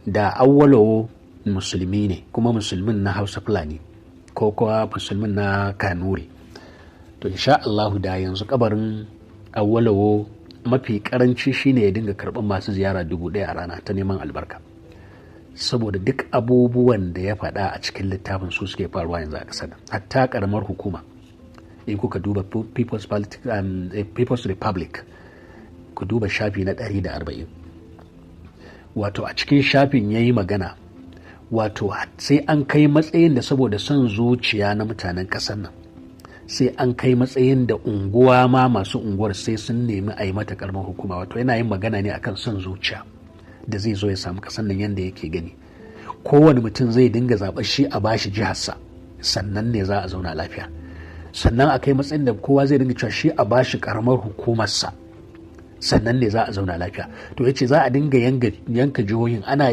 Da Awolowo musulmi ne, kuma musulmin na Hausa Fulani ko kuwa musulmin na Kanuri, to insha Allahu da yanzu kabarin Awolowo mafi karanci shine ya dinga karɓar masu ziyara 1000 a rana ta neman albarka, saboda duk abubuwan da ya faɗa a cikin littafin su suke faruwa yanzu a ƙasar nan. Hatta ƙaramar hukuma, in kuka duba People's Republic, ku duba shafi na 140. Wato a cikin shafin ya yi magana, wato sai an kai matsayin da saboda son zuciya na mutanen ƙasar nan, sai an kai matsayin da unguwa ma masu unguwar sai sun nemi a yi mata karamar hukuma. Wato yana yin magana ne akan son zuciya da zai zo ya samu ƙasar nan yadda yake gani. Kowane mutum zai dinga zaɓar shi a bashi jiharsa, sannan ne za a zauna lafiya. Sannan a kai matsayin da kowa zai dinga cewa shi a bashi karamar hukumarsa, sannan ne za a zauna lafiya. To ya ce za a dinga yanka jihohin ana